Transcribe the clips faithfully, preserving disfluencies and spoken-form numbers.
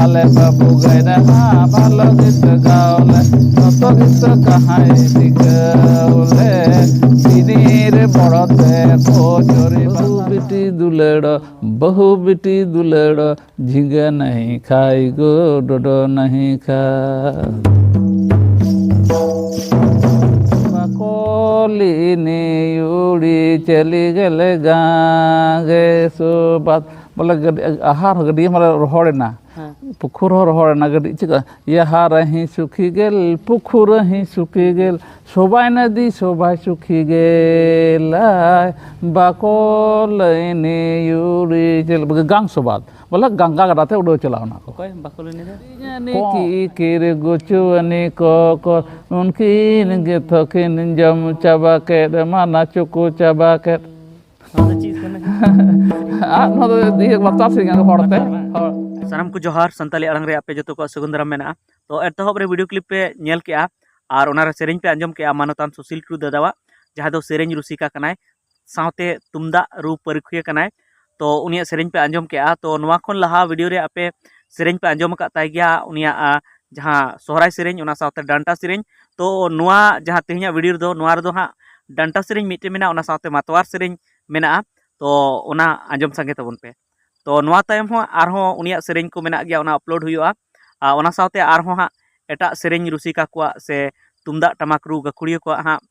ᱟᱞᱮ ᱵᱟᱹᱵᱩ ᱜᱟᱹᱭ ᱨᱮᱢᱟ ᱵᱷᱟᱞᱚ ᱜᱤᱛᱟᱹ ᱜᱟᱣᱞᱮ, ᱡᱚᱛᱚ ᱜᱤᱛᱟᱹ ᱠᱟᱦᱟᱭ ᱴᱤᱠᱟᱹᱣᱞᱮ, ᱵᱤᱱᱤᱨ ᱵᱚᱲᱚᱛᱮ ᱠᱚᱪᱚᱨᱤ ᱵᱟᱹᱦᱩ ᱵᱟᱦᱟ᱾ ᱵᱤᱴᱤ ᱫᱩᱞᱟᱹᱲ, ᱵᱟᱹᱦᱩ ᱵᱤᱴᱤ ᱫᱩᱞᱟᱹᱲ, ᱡᱷᱤᱸᱜᱟᱹ ᱱᱟᱦᱤ ᱠᱷᱟᱭ ᱜᱳ ᱰᱚᱰᱚ ᱱᱟᱦᱤ ᱠᱷᱟ᱾ ᱵᱟᱠᱚᱞᱤ ᱱᱤᱭᱩᱲᱤ ᱪᱟᱹᱞᱤ ᱜᱮᱞᱮ ᱜᱟᱸᱜᱮ ᱥᱩᱵᱟᱫ᱾ ᱵᱚᱞᱮ ᱜᱟᱹᱰ-, ᱟᱦᱟᱨ ᱜᱟᱹᱰᱭᱟᱹ ᱢᱟᱞᱮ ᱨᱚᱦᱚᱲ ᱮᱱᱟ᱾ ᱦᱮᱸ᱾ ᱯᱩᱠᱷᱩᱨ ᱦᱚᱸ ᱨᱚᱦᱚᱲ ᱮᱱᱟ, ᱜᱟᱹᱰᱤ ᱪᱮᱫ ᱠᱚ? ᱭᱟᱦᱟᱨ ᱦᱤ ᱥᱩᱠᱷᱤ ᱜᱮᱞ, ᱯᱩᱠᱷᱩᱨ ᱦᱤ ᱥᱩᱠᱷᱤ ᱜᱮᱞ, ᱥᱚᱵᱟᱭ ᱱᱟᱫᱤ ᱥᱚᱵᱟᱭ ᱥᱩᱠᱷᱤ ᱜᱮᱞᱟᱭ, ᱵᱟᱠᱚ ᱞᱟᱹᱭᱱᱤ ᱭᱩᱲᱤ ᱪᱮᱫ ᱞᱮᱠᱟ ᱜᱟᱝ ᱥᱚᱵᱟᱫ, ᱵᱚᱞᱮ ᱜᱟᱝᱜᱟ ᱜᱟᱰᱟ ᱛᱮ ᱩᱰᱟᱹᱣ ᱪᱟᱞᱟᱣ ᱮᱱᱟ ᱠᱚ᱾ ᱚᱠᱚᱭ ᱵᱟᱠᱚ ᱞᱟᱹᱭᱱᱤ ᱫᱚ? ᱠᱤ ᱠᱤᱨ ᱜᱩᱪᱩ ᱟᱹᱱᱤ ᱠᱚ ᱠᱚ, ᱩᱱᱠᱤᱱ ᱜᱮ ᱛᱷᱚᱠᱤᱱ ᱡᱚᱢ ᱪᱟᱵᱟ ᱠᱮᱫ, ᱢᱟᱱᱟ ᱪᱩᱠᱩ ᱪᱟᱵᱟ ᱠᱮᱫ᱾ ᱱᱚᱣᱟ ᱫᱚ ᱪᱮᱫ ᱠᱟᱱᱟ? ᱟᱨ ᱱᱚᱣᱟ ᱫᱚ ᱤᱭᱟᱹ ᱞᱟᱛᱟᱨ ᱥᱮᱫ ᱜᱮ ᱦᱚᱲ ᱛᱮ᱾ ᱦᱚᱲ᱾ ᱥᱟᱱᱟᱢ ᱠᱚ ᱡᱚᱦᱟᱨ, ᱥᱟᱱᱛᱟᱞᱤ ᱟᱲᱟᱝ ᱨᱮ ᱟᱯᱮ ᱡᱚᱛᱚ ᱠᱚᱣᱟᱜ ᱥᱟᱹᱜᱩᱱ ᱫᱟᱨᱟᱢ ᱢᱮᱱᱟᱜᱼᱟ᱾ ᱛᱚ ᱮᱛᱚᱦᱚᱵ ᱨᱮ ᱵᱷᱤᱰᱤᱭᱳ ᱠᱞᱤᱯ ᱯᱮ ᱧᱮᱞ ᱠᱮᱜᱼᱟ ᱟᱨ ᱚᱱᱟᱨᱮ ᱥᱮᱨᱮᱧ ᱯᱮ ᱟᱸᱡᱚᱢ ᱠᱮᱜᱼᱟ ᱢᱟᱱᱚᱛᱟᱱ ᱥᱩᱥᱤᱞ ᱴᱩᱰᱩ ᱫᱟᱫᱟᱣᱟᱜ, ᱡᱟᱦᱟᱸ ᱫᱚ ᱥᱮᱨᱮᱧ ᱨᱩᱥᱤᱠᱟ ᱠᱟᱱᱟᱭ, ᱥᱟᱶᱛᱮ ᱛᱩᱢᱫᱟᱜ ᱨᱩ ᱯᱟᱹᱨᱠᱷᱤᱭᱟᱹ ᱠᱟᱱᱟᱭ᱾ ᱛᱚ ᱩᱱᱤᱭᱟᱜ ᱥᱮᱨᱮᱧ ᱯᱮ ᱟᱸᱡᱚᱢ ᱠᱮᱜᱼᱟ᱾ ᱛᱚ ᱱᱚᱣᱟ ᱠᱷᱚᱱ ᱞᱟᱦᱟ ᱵᱷᱤᱰᱤᱭᱳ ᱨᱮ ᱟᱯᱮ ᱥᱮᱨᱮᱧ ᱯᱮ ᱟᱸᱡᱚᱢ ᱟᱠᱟᱫ ᱛᱟᱭ ᱜᱮᱭᱟ, ᱩᱱᱤᱭᱟᱜ, ᱟ, ᱡᱟᱦᱟᱸ ᱥᱚᱦᱨᱟᱭ ᱥᱮᱨᱮᱧ, ᱚᱱᱟ ᱥᱟᱶᱛᱮ ᱰᱟᱱᱴᱟ ᱥᱮᱨᱮᱧ᱾ ᱛᱚ ᱱᱚᱣᱟ ᱡᱟᱦᱟᱸ ᱛᱮᱦᱮᱧᱟᱜ ᱵᱷᱤᱰᱤᱭᱳ ᱨᱮᱫᱚ, ᱱᱚᱣᱟ ᱨᱮᱫᱚ ᱦᱟᱸᱜ ᱰᱟᱱᱴᱟ ᱥᱮᱨᱮᱧ ᱢᱤᱫᱴᱮᱱ ᱢᱮᱱᱟᱜᱼᱟ, ᱚᱱᱟ ᱥᱟᱶᱛᱮ ᱢᱟᱛᱣᱟᱨ ᱥᱮᱨᱮᱧ ᱢᱮᱱᱟᱜᱼᱟ᱾ ᱛᱚ ᱚᱱᱟ ᱟᱸᱡᱚᱢ ᱥᱟᱸᱜᱮ ᱛᱟᱵᱚᱱ ᱯᱮ᱾ ᱛᱚ ᱱᱚᱣᱟ ᱛᱟᱭᱚᱢ ᱦᱚᱸ ᱟᱨᱦᱚᱸ ᱩᱱᱤᱭᱟᱜ ᱥᱮᱨᱮᱧ ᱠᱚ ᱢᱮᱱᱟᱜ ᱜᱮᱭᱟ, ᱚᱱᱟ ᱟᱯᱞᱳᱰ ᱦᱩᱭᱩᱜᱼᱟ᱾ ᱟᱨ ᱚᱱᱟ ᱥᱟᱶᱛᱮ ᱟᱨᱦᱚᱸ ᱦᱟᱸᱜ ᱮᱴᱟᱜ ᱥᱮᱨᱮᱧ ᱨᱩᱥᱤᱠᱟ ᱠᱚᱣᱟᱜ ᱥᱮ ᱛᱩᱢᱫᱟᱜ ᱴᱟᱢᱟᱠ ᱨᱩ ᱜᱟᱹᱠᱷᱩᱲᱤᱭᱟᱹ ᱠᱚᱣᱟᱜ ᱦᱟᱸᱜ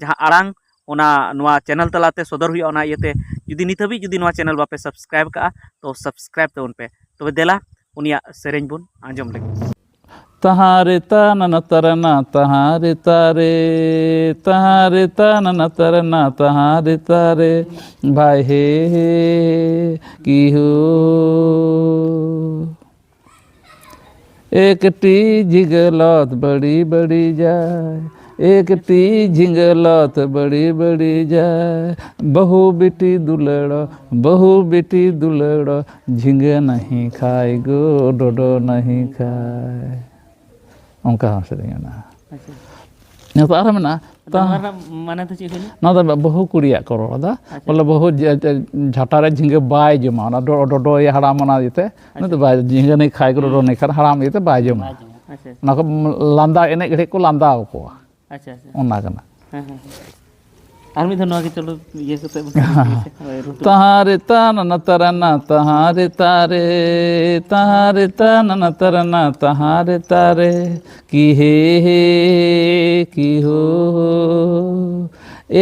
ᱡᱟᱦᱟᱸ ᱟᱲᱟᱝ, ᱚᱱᱟ ᱱᱚᱣᱟ ᱪᱮᱱᱮᱞ ᱛᱟᱞᱟᱛᱮ ᱥᱚᱫᱚᱨ ᱦᱩᱭᱩᱜᱼᱟ᱾ ᱚᱱᱟ ᱤᱭᱟᱹᱛᱮ ᱡᱩᱫᱤ ᱱᱤᱛ ᱦᱟᱹᱵᱤᱡ ᱡᱩᱫᱤ ᱱᱚᱣᱟ ᱪᱮᱱᱮᱞ ᱵᱟᱯᱮ ᱥᱟᱵᱥᱠᱨᱟᱭᱤᱵ ᱠᱟᱜᱼᱟ, ᱛᱚ ᱥᱟᱵᱥᱠᱨᱟᱭᱤᱵ ᱛᱟᱵᱚᱱ ᱯᱮ᱾ ᱛᱚᱵᱮ ᱫᱮᱞᱟ ᱩᱱᱤᱭᱟᱜ ᱥᱮᱨᱮᱧ ᱵᱚᱱ ᱟᱸᱡᱚᱢ ᱞᱮᱜᱮ᱾ ᱛᱟᱦᱟᱨᱮ ᱛᱟᱱᱟᱱᱟ ᱛᱟᱨᱟᱱᱟ ᱛᱟᱦᱟᱨᱮ ᱛᱟᱨᱮ, ᱛᱟᱦᱟᱨᱮ ᱛᱟᱱᱟᱱᱟ ᱛᱟᱨᱟᱱᱟ ᱛᱟᱦᱟᱨᱮ ᱛᱟᱨᱮ, ᱵᱷᱟᱭ ᱦᱮ ᱦᱮ ᱠᱤ ᱦᱳ᱾ ᱮᱠᱴᱤ ᱡᱷᱤᱸᱜᱟᱹ ᱞᱚᱛ ᱵᱟᱹᱲᱤ ᱵᱟᱹᱲᱤ ᱡᱟᱭ, ᱮᱠᱴᱤ ᱡᱷᱤᱸᱜᱟᱹ ᱞᱚᱛ ᱵᱟᱹᱲᱤ ᱵᱟᱹᱲᱤ ᱡᱟᱭ, ᱵᱟᱹᱦᱩ ᱵᱤᱴᱤ ᱫᱩᱞᱟᱹᱲᱚ, ᱵᱟᱹᱦᱩ ᱵᱤᱴᱤ ᱫᱩᱞᱟᱹᱲᱚ, ᱡᱷᱤᱸᱜᱟᱹ ᱱᱟᱦᱤ ᱠᱷᱟᱭ ᱜᱳ ᱰᱚᱰᱚ ᱱᱟᱦᱤ ᱠᱷᱟᱭ᱾ ᱚᱱᱠᱟ ᱦᱚᱸ ᱥᱮᱨᱮᱧ ᱢᱮᱱᱟᱜᱼᱟ᱾ ᱟᱪᱪᱷᱟ᱾ ᱱᱤᱛᱚᱜ ᱟᱨᱦᱚᱸ ᱢᱮᱱᱟᱜᱼᱟ᱾ ᱟᱫᱚ ᱱᱚᱣᱟ ᱨᱮᱱᱟᱜ ᱢᱟᱱᱮ ᱫᱚ ᱪᱮᱫ ᱦᱩᱭᱱᱟ? ᱱᱚᱣᱟ ᱫᱚ ᱵᱟᱹᱦᱩ ᱠᱩᱲᱤᱭᱟᱜ ᱠᱚ ᱨᱚᱲ ᱮᱫᱟ᱾ ᱟᱪᱪᱷᱟ᱾ ᱵᱚᱞᱮ ᱵᱟᱹᱦᱩ ᱡᱮ, ᱡᱮ, ᱡᱷᱟᱴᱟ ᱨᱮ ᱡᱷᱤᱸᱜᱟᱹ ᱵᱟᱭ ᱡᱚᱢᱟ, ᱚᱱᱟ ᱰᱚ-, ᱰᱚᱰᱚᱭ ᱦᱟᱲᱟᱢ, ᱚᱱᱟ ᱤᱭᱟᱹᱛᱮ ᱩᱱᱤ ᱫᱚ ᱵᱟᱭ, ᱡᱷᱤᱸᱜᱟᱹ ᱱᱟᱹᱭ ᱠᱷᱟᱭ ᱠᱚ ᱰᱚᱰᱚ ᱱᱟᱹᱭ ᱠᱷᱟᱱ ᱦᱟᱲᱟᱢ ᱤᱭᱟᱹᱛᱮ ᱵᱟᱭ ᱡᱚᱢᱟ᱾ ᱵᱟᱭ ᱡᱚᱢᱟ᱾ ᱟᱪᱪᱷᱟ, ᱟᱪᱪᱷᱟ᱾ ᱚᱱᱟ ᱠᱚ ᱞᱟᱸᱫᱟ ᱮᱱᱮᱡ ᱜᱷᱟᱹᱲᱤᱡ ᱠᱚ ᱞᱟᱸᱫᱟ ᱟᱠᱚᱣᱟ᱾ ᱟᱪᱪᱷᱟ, ᱟᱪᱪᱷᱟ᱾ ᱚᱱᱟ ᱠᱟᱱᱟ᱾ ᱦᱮᱸ, ᱦᱮᱸ, ᱦᱮᱸ᱾ ᱟᱨ ᱢᱤᱫ ᱫᱷᱟᱣ ᱱᱚᱣᱟ ᱜᱮ ᱪᱚᱞᱚ ᱤᱭᱟᱹ ᱠᱟᱛᱮ ᱵᱚᱱ ᱦᱳᱭ, ᱨᱩ ᱛᱟᱦᱟᱸ ᱨᱮ ᱛᱟᱱᱟ ᱱᱟ ᱛᱟᱨᱟ ᱱᱟ ᱛᱟᱦᱟᱸ ᱨᱮ ᱛᱟᱨᱮ, ᱛᱟᱦᱟᱸ ᱨᱮ ᱛᱟᱱᱟ ᱱᱟ ᱛᱟᱨᱟ ᱱᱟ ᱛᱟᱦᱟᱸ ᱨᱮ ᱛᱟᱨᱮ, ᱠᱤ ᱦᱮ ᱦᱮ ᱠᱤ ᱦᱳ ᱦᱳ,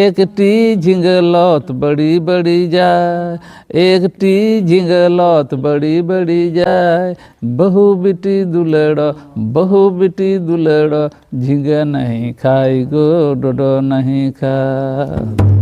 ᱮᱠᱴᱤ ᱡᱷᱤᱸᱜᱟᱹ ᱞᱚᱛ ᱵᱟᱹᱲᱤ ᱵᱟᱹᱲᱤ ᱡᱟᱭ, ᱮᱠᱴᱤ ᱡᱷᱤᱸᱜᱟᱹ ᱞᱚᱛ ᱵᱟᱹᱲᱤ ᱵᱟᱹᱲᱤ ᱡᱟᱭ, ᱵᱟᱹᱦᱩ ᱵᱤᱴᱤ ᱫᱩᱞᱟᱹᱲᱚ, ᱵᱟᱹᱦᱩ ᱵᱤᱴᱤ ᱫᱩᱞᱟᱹᱲᱚ, ᱡᱷᱤᱸᱜᱟᱹ ᱱᱟᱦᱤ ᱠᱷᱟᱭ ᱜᱳ ᱰᱚᱰᱚ ᱱᱟᱦᱤ ᱠᱷᱟᱭ᱾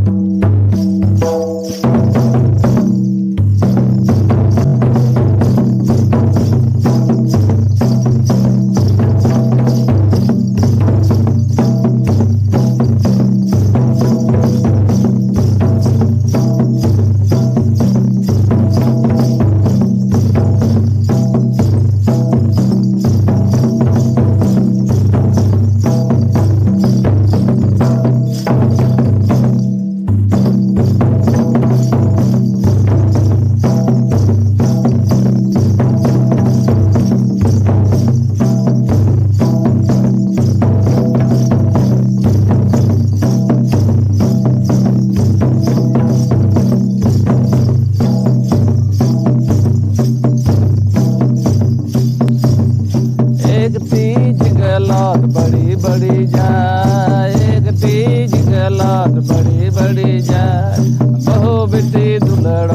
एक तीज गलत बड़ी बड़ी जाए, एक तीज गलत बड़ी बड़ी जाए। बहू बेटी दुलड़,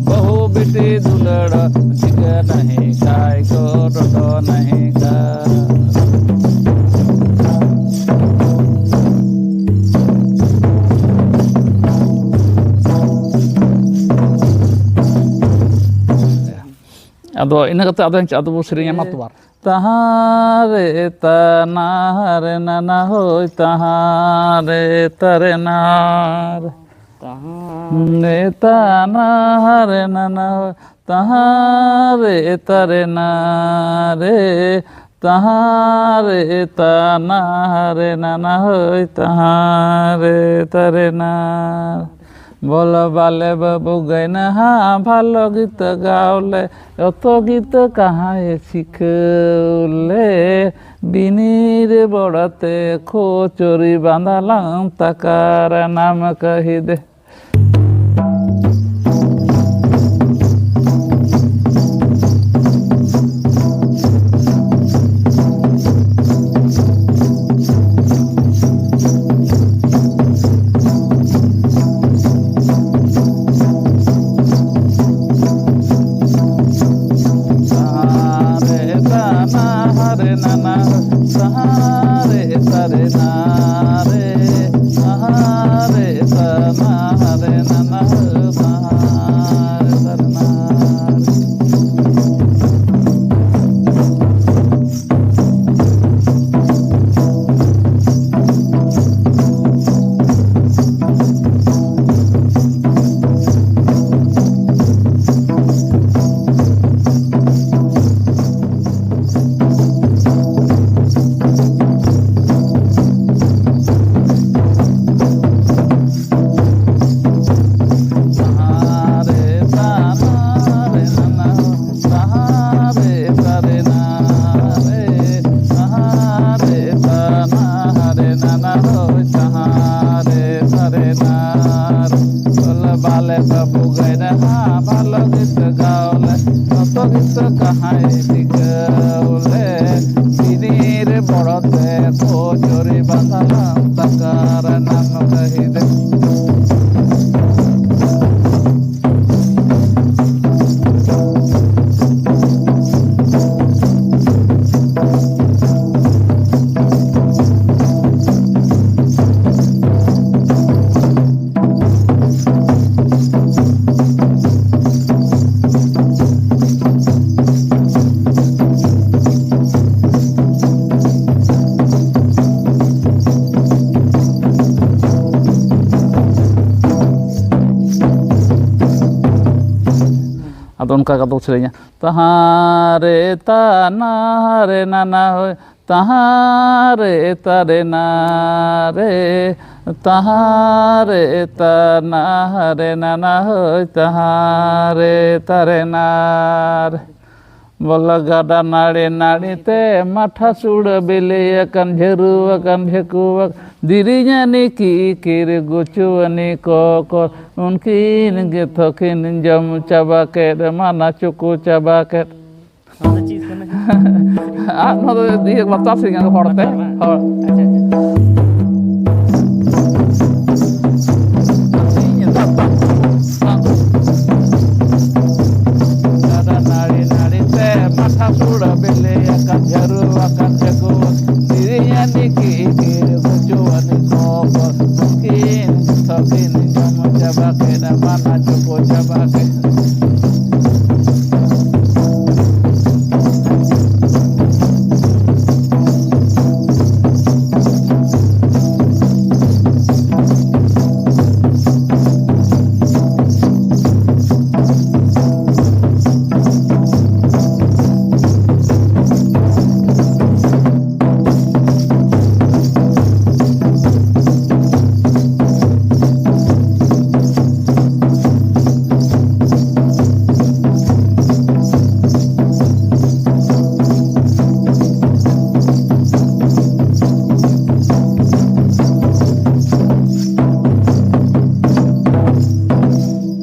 बहू बेटी दुलड़, जिग नहीं खाए को डोडो नहीं खाए। ᱟᱫᱚ ᱤᱱᱟᱹ ᱠᱟᱛᱮ ᱟᱫᱚ ᱟᱫᱚ ᱵᱚ ᱥᱮᱨᱮᱧᱟ ᱢᱟ ᱛᱚᱵᱟᱨ᱾ ᱛᱟᱦᱟᱸ ᱨᱮ ᱛᱟᱱᱟ ᱨᱮ ᱱᱟᱱᱟ ᱦᱳᱭ, ᱛᱟᱦᱟᱸ ᱨᱮ ᱛᱟᱨᱮ ᱱᱟᱨ᱾ ᱛᱟᱦᱟᱸ ᱨᱮ ᱛᱟᱱᱟ ᱨᱮ ᱱᱟᱱᱟ ᱦᱳᱭ, ᱛᱟᱦᱟᱸ ᱨᱮ ᱛᱟᱨᱮ ᱱᱟᱨᱮ᱾ ᱛᱟᱦᱟᱸ ᱨᱮ ᱛᱟᱱᱟ ᱨᱮ ᱱᱟᱱᱟ ᱦᱳᱭ, ᱛᱟᱦᱟᱸ ᱨᱮ ᱛᱟᱨᱮ ᱱᱟ᱾ ᱵᱚᱞ ᱵᱟᱞᱮ ᱵᱟᱹᱵᱩ ᱜᱟᱹᱭ ᱱᱟᱦᱟ ᱵᱷᱟᱞᱚ ᱜᱤᱛᱟᱹ ᱜᱟᱣᱞᱮ, ᱚᱛᱚ ᱜᱤᱛᱟᱹ ᱠᱟᱦᱟᱸᱭ ᱥᱤᱠᱷᱟᱹᱣᱞᱮ, ᱵᱤᱱᱤᱨ ᱵᱚᱲᱟᱛᱮ ᱠᱷᱚᱪᱚᱨᱤ ᱵᱟᱸᱫᱟᱞᱟᱝ ᱛᱟᱠᱟᱨ ᱱᱟᱢ ᱠᱟᱹᱦᱤᱫᱮ᱾ ᱥᱟᱦᱟᱨᱮ ᱛᱟᱱᱟ ᱦᱟᱨᱮ ᱱᱟᱱᱟ, ᱥᱟᱦᱟᱨᱮ ᱛᱟᱨᱮ ᱱᱟᱨᱮ, ᱥᱟᱦᱟᱨᱮ ᱛᱟᱱᱟ ᱚᱱᱠᱟ ᱠᱟᱛᱮ ᱠᱚ ᱥᱮᱨᱮᱧᱟ᱾ ᱛᱟᱦᱟᱸ ᱨᱮ ᱛᱟᱱᱟ ᱨᱮ ᱱᱟᱱᱟ ᱦᱳᱭ, ᱛᱟᱦᱟᱸ ᱨᱮ ᱛᱟᱨᱮ ᱱᱟ ᱨᱮ, ᱛᱟᱦᱟᱸ ᱨᱮ ᱛᱟᱱᱟ ᱨᱮ ᱱᱟᱱᱟ ᱦᱳᱭ, ᱛᱟᱦᱟᱸ ᱨᱮ ᱛᱟᱨᱮ ᱱᱟ ᱨᱮ᱾ ᱵᱚᱞ ᱜᱟᱰᱟ ᱱᱟᱹᱲᱤ ᱱᱟᱹᱲᱤ ᱛᱮ ᱢᱟᱴᱷᱟ ᱥᱩᱲᱟᱹ ᱵᱤᱞᱤ ᱟᱠᱟᱱ, ᱡᱷᱟᱹᱨᱩ ᱟᱠᱟᱱ, ᱡᱷᱟᱹᱠᱩ ᱟᱠᱟᱱ, ᱫᱤᱨᱤᱧᱟᱹᱱᱤ ᱠᱤᱠᱤᱨ ᱜᱩᱪᱩᱣᱟᱹᱱᱤ ᱠᱚᱠᱚᱨ, ᱩᱱᱠᱤᱱ ᱜᱮ ᱛᱷᱚᱠᱤᱱ ᱡᱚᱢ ᱪᱟᱵᱟ ᱠᱮᱫ, ᱢᱟᱱᱟ ᱪᱩᱠᱩ ᱪᱟᱵᱟ ᱠᱮᱫ᱾ ᱱᱚᱣᱟ ᱫᱚ ᱪᱮᱫ ᱠᱟᱱᱟ? ᱟᱨ ᱱᱚᱣᱟ ᱫᱚ ᱤᱭᱟᱹ ᱞᱟᱛᱟᱨ ᱥᱮᱫ ᱜᱮ ᱦᱚᱲ ᱛᱮ᱾ ᱦᱚᱲ᱾ ᱟᱪᱪᱷᱟ, ᱟᱪᱪᱷᱟ᱾ ᱜᱟᱰᱟ ᱱᱟᱹᱲᱤ ᱱᱟᱹᱲᱤ ᱛᱮ ᱢᱟᱴᱷᱟ ᱥᱩᱲᱟᱹ ᱵᱤᱞᱤ ᱟᱠᱟᱱ, ᱡᱷᱟᱹᱨᱩ ᱟᱠᱟᱱ, ᱡᱷᱟᱹᱠᱩ, ᱛᱤᱨᱤᱧᱟᱹᱱᱤ ᱠᱤᱠᱤᱨ ᱜᱩᱪᱩᱣᱟᱹᱱᱤ ᱠᱚᱠᱚᱨ, ᱩᱱᱠᱤᱱ ᱛᱷᱚᱠᱤᱱ ᱡᱚᱢ ᱪᱟᱵᱟ ᱠᱮᱫ, ᱢᱟᱱᱟ ᱪᱩᱠᱩ ᱪᱟᱵᱟ ᱠᱮᱫ᱾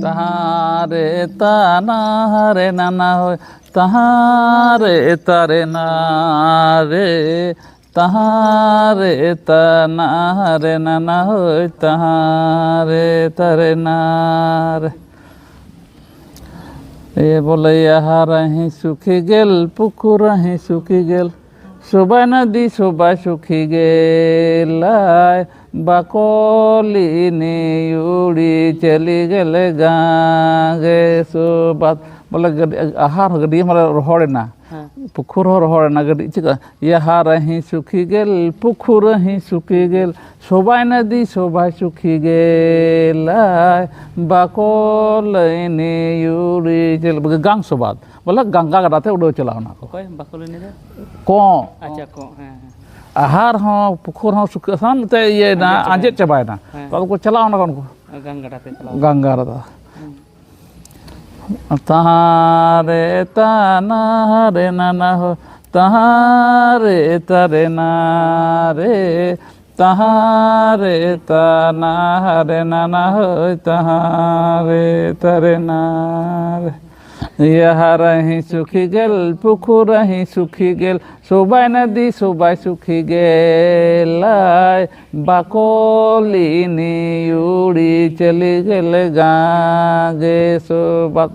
ᱛᱟᱦᱟᱸ ᱨᱮ ᱛᱟᱱᱟ ᱨᱮ ᱱᱟᱱᱟ ᱦᱳᱭ, ᱛᱟᱦᱟᱸ ᱨᱮ ᱛᱟᱨᱮ ᱱᱟ ᱨᱮ, ᱛᱟᱦᱟᱸ ᱨᱮ ᱛᱟᱱᱟ ᱨᱮ ᱱᱟᱱᱟ ᱦᱳᱭ, ᱛᱟᱦᱟᱸ ᱨᱮ ᱛᱟᱨᱮ ᱱᱟ ᱨᱮ᱾ ᱮ ᱵᱚᱞᱮ ᱭᱟᱦᱟᱨᱟᱦᱤ ᱥᱩᱠᱷᱤ ᱜᱮᱞ, ᱯᱩᱠᱩᱨᱟᱦᱤ ᱥᱩᱠᱷᱤ ᱜᱮᱞ, ᱥᱚᱵᱟᱭ ᱱᱟᱫᱤ ᱥᱚᱵᱟᱭ ᱥᱩᱠᱷᱤ ᱜᱮᱞᱟᱭ, ᱵᱟᱠᱚᱞᱤᱱᱤ ᱭᱩᱲᱤ ᱪᱟᱹᱞᱤ ᱜᱮᱞᱮ ᱜᱟᱸᱜᱮ ᱥᱚᱵᱟᱛ᱾ ᱵᱚᱞᱮ ᱜᱟᱹᱰᱤ, ᱟᱦᱟᱨ ᱦᱚᱸ ᱜᱟᱹᱰᱭᱟᱹ ᱢᱟᱞᱮ ᱨᱚᱦᱚᱲ ᱮᱱᱟ, ᱦᱮᱸ᱾ ᱯᱩᱠᱷᱩᱨ ᱦᱚᱸ ᱨᱚᱦᱚᱲ ᱮᱱᱟ, ᱜᱟᱹᱰᱤ ᱪᱤᱠᱟ ᱭᱟᱦᱟᱨ ᱦᱤ ᱥᱩᱠᱷᱤ ᱜᱮᱞ, ᱯᱩᱠᱷᱩᱨ ᱦᱤ ᱥᱩᱠᱷᱤ ᱜᱮᱞ, ᱥᱚᱵᱟᱭ ᱱᱟᱫᱤ ᱥᱚᱵᱟᱭ ᱥᱩᱠᱷᱤ ᱜᱮᱞ, ᱟᱭ ᱵᱟᱠᱚ ᱞᱟᱹᱭᱱᱤ ᱭᱩᱲᱤ ᱪᱮᱞ, ᱜᱟᱝ ᱥᱚᱵᱟᱫ, ᱵᱚᱞᱮ ᱜᱟᱝᱜᱟ ᱜᱟᱰᱟ ᱛᱮ ᱩᱰᱟᱹᱣ ᱪᱟᱞᱟᱣ ᱮᱱᱟ ᱠᱚ᱾ ᱚᱠᱚᱭ ᱵᱟᱠᱚ ᱞᱟᱹᱭᱱᱤ ᱫᱚ? ᱠᱚᱸᱜ᱾ ᱟᱪᱪᱷᱟ, ᱠᱚᱸᱜ, ᱦᱮᱸ, ᱦᱮᱸ᱾ ᱟᱦᱟᱨ ᱦᱚᱸ, ᱯᱩᱠᱷᱩᱨ ᱦᱚᱸ ᱥᱩᱠᱷᱤ, ᱥᱟᱱᱟᱢ ᱛᱮ ᱤᱭᱟᱹᱭᱮᱱᱟ, ᱟᱸᱡᱮᱫ ᱪᱟᱵᱟᱭᱮᱱᱟ᱾ ᱟᱸᱡᱮᱫ ᱪᱟᱵᱟᱭᱮᱱᱟ᱾ ᱦᱮᱸ᱾ ᱛᱚ ᱟᱫᱚ ᱠᱚ ᱪᱟᱞᱟᱣ ᱮᱱᱟ ᱠᱚ ᱩᱱᱠᱩ᱾ ᱜᱟᱝ ᱜᱟᱰᱟ ᱛᱮ ᱪᱟᱞᱟᱣ᱾ ᱜᱟᱝ ᱜᱟᱰᱟ ᱛᱮ᱾ ᱦᱮᱸ᱾ ᱛᱟᱦᱟᱸ ᱨᱮ ᱛᱟᱱᱟ ᱨᱮ ᱱᱟᱱᱟ ᱦᱳ, ᱛᱟᱦᱟᱸ ᱨᱮ ᱛᱟᱨᱮ ᱱᱟ ᱨᱮ, ᱛᱟᱦᱟᱸ ᱨᱮ ᱛᱟᱱᱟ ᱨᱮ ᱱᱟᱱᱟ ᱦᱳᱭ, ᱛᱟᱦᱟᱸ ᱨᱮ ᱛᱟᱨᱮ ᱱᱟ ᱨᱮ᱾ ᱭᱟᱦᱟᱨ ᱦᱤ ᱥᱩᱠᱷᱤ ᱜᱮᱞ, ᱯᱩᱠᱷᱩᱨ ᱦᱤ ᱥᱩᱠᱷᱤ ᱜᱮᱞ, ᱥᱚᱵᱟᱭ ᱱᱟᱫᱤ ᱥᱚᱵᱟᱭ ᱥᱩᱠᱷᱤ ᱜᱮᱞᱟᱭ, ᱵᱟᱠᱚᱞᱤᱱᱤ ᱭᱩᱲᱤ ᱪᱟᱹᱞᱤ ᱜᱮᱞ ᱜᱟᱝᱜᱮ ᱥᱚᱵᱟᱫ᱾